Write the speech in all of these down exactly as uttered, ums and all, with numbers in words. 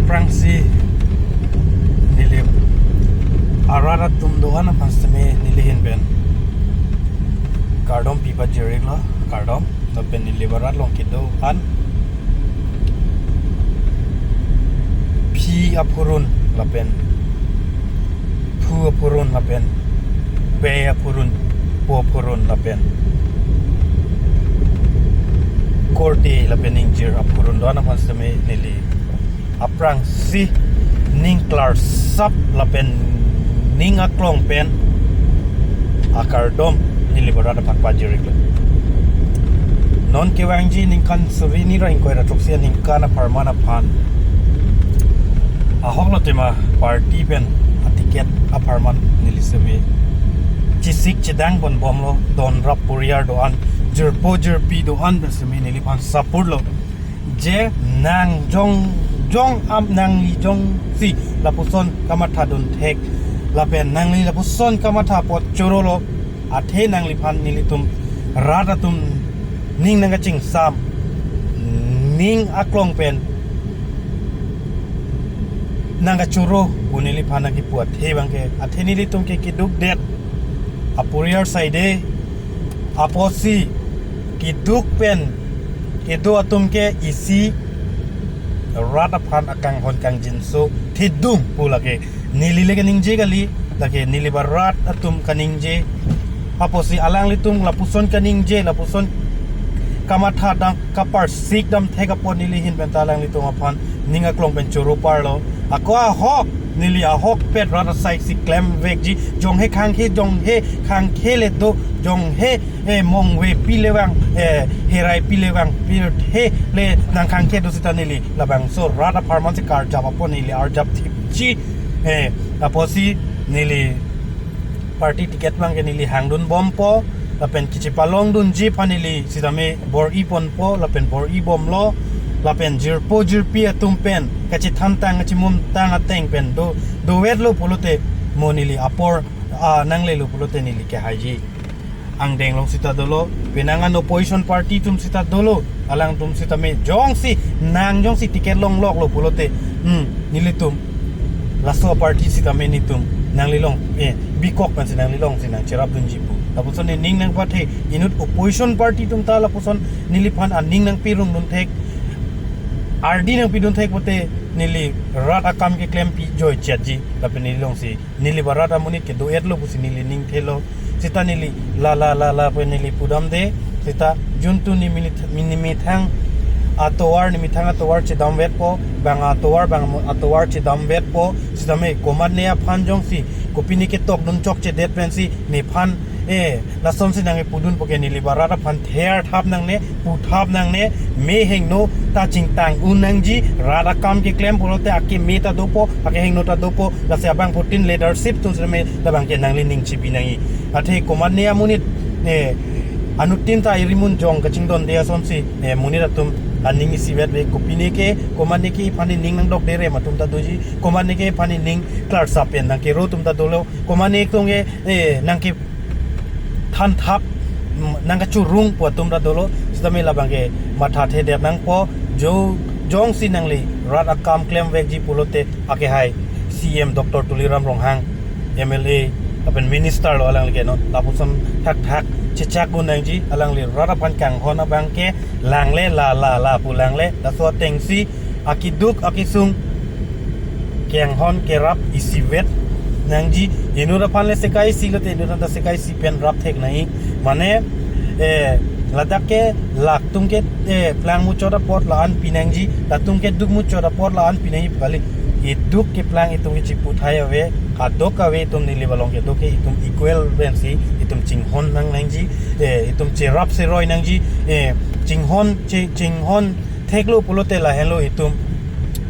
Aphrangsi neli arat atum do-an aphan sitame neli ahin pen kardom pi pajir-iklo, kardom. Lapen neli barat along kedo-an, phi aphurun lapen phu aphurun lapen pe aphurun, po aphurun lapen korte lapen ingjir aphurun do-an aphan sitame neli aphrangsi ning klarsap lapen ning aklong pen akardom neli barat aphan pajir-iklo. Non kevangji ningkan suri hini ra ingkoi ra throksi aningkan apharman aphan ahok lo tema party pen aticket apharman neli sitame chesik chedang ponbomlo, don rap poriar do-an, jirpo jirpi do-an pen sitame neliphan support lo. Je nang jong jong am nangli jongsi lapuson kamathadun thek lapen nangli lapuson kamatha apot chorolo, athe nangliphan nelitum rat atum ning nangkachingsam, ning aklong pen nangkachoro pu neliphan nangkipu athe abangke, athe nelitum ke keduk det aporiar side apotsi keduk pen kedo atum ke isi rat aphan akanghon kangjinso thedung pu lake neli le kaningje kali, lake neli barat atum kaningje. Apotsi alanglitum lapuson kaningje, lapuson kamatha dam kaparsik dam thek apot neli ahin pen ta alanglitum aphan ning aklong pen choro parlo. Ako ahok, neli ahokpet rat asai si klemvekji, jonghe khangkhe, jonghe khangkhe le do, jonghe eh, mongve pi le vang, eh, herai pi le vang, pirthe le nangkhangkhe do sita neli labangso rat apharman si karjap apot neli arjap thipji, eh, apotsi neli party ticket abangke neli hangdunbompo, lapen kachepalongdunji aphan neli sitame bor-iponpo, lapen bor-ibomlo, lapen jirpo jirpi atum pen kachethantang kachemumtang ateng pen do, dovetlo pulote mo neli apor, ah, nanglelo pulote neli kehaiji. Angdeng along sita dolo, penang an opposition party atum sita dolo, alangtum sitame jongsi nang jongsi ticket longloklo pulote, hmm, nelitum laso party sitame netum nanglilong, eh, bikok pensi nanglilongsi nangcherapdunji pu. Lapuson ne ning nangpathe, inut opposition party atum ta lapuson neliphan aning nangpirungdun thek, ardi nangpidun thek pote neli rat akam keklem pi joichetji, lapen nelilongsi neli barat amonit kedo-etlo pusi neli ning thelo. Sita neli la la la la pu neli pudamde. Sita juntu ni minit, mini methang atovar, ni methang atovar chedamvetpo, bang atovar, bang atovar chedamvetpo. Sitame komatne aphan jongsi kopine ketokdun chokchedet pensi nephan, eh, lasonsi nangkepudunpo ke neli barat aphan ther thap nangne, puthap nangne, me hingno ta chingtang un nangji, rat akam keklem pulote akeme ta dopo, akehingno ta dopo, lasi abangphutin leadership atum sitame labangke nangli ning chipi nangji. Athe komatne amonit, eh, anuttin ta irimun jong kachingdonde asonsi, eh, monit atum aning isivetve, kopine ke, komatne ke iphan ning nangdokde rem atum ta doji, komatne ke iphan ning klarsap pen nangkero atum ta dolo, komatne atum ke, eh, nangke than thap, mm, nangkachurung pu atum ta dolo, sitame labangke mathathedet nangpo, jo, jongsi nangli rat akam klemvekji pulote akehai C M Doctor Tuliram Ronghang, M L A, lapen minister lo alangli ke non, lapuson thakthak chechak un nangji, alangli rat aphan kanghon abangke langle la la la pu langle, laso atengsi akiduk akisung kanghon kerap isivet nangji, inut aphan le sekai isi lote inut aphan ta sekai isi pen rap thek nangji. Mane, eh, ladak ke latum ke, eh, plang muchot apot la-an pi nangji, latum ke duk muchot apot la-an pi nangji kali. Iduk keplang itum ke chiputhai ave, kaduk ave itum neli balong kedo ke itum equal pensi itum chinghon nang nangji, eh, itum cherap seroi nangji, eh, chinghon, chi-, chinghon theklo pulote lahenlo itum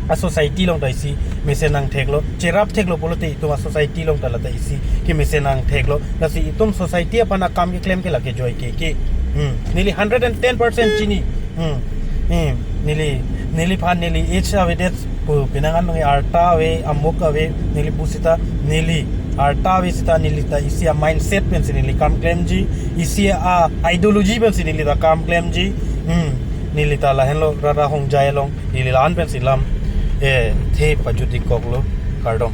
a-society along ta isi mesen nang theklo, cherap theklo pulote itum a-society along ta lata isi kemesen nang theklo, lasi itum society aphan akam keklem ke lake joike ke. Hmm. Neli hundred and ten percent chini. Hmm. Hmm. Neli, neliphan neli age avedet pu penang an nung arta ave, amuk ave, neli pu sita, neli arta ave sita neli ta isi a-mindset pensi neli kam klemji, isi a-ideology pensi neli ta kam klemji. Hmm. Neli ta lahenlo rat ahongjai along, neli la-an pensi lam. Eh, the pajut-ik koklo, kardom.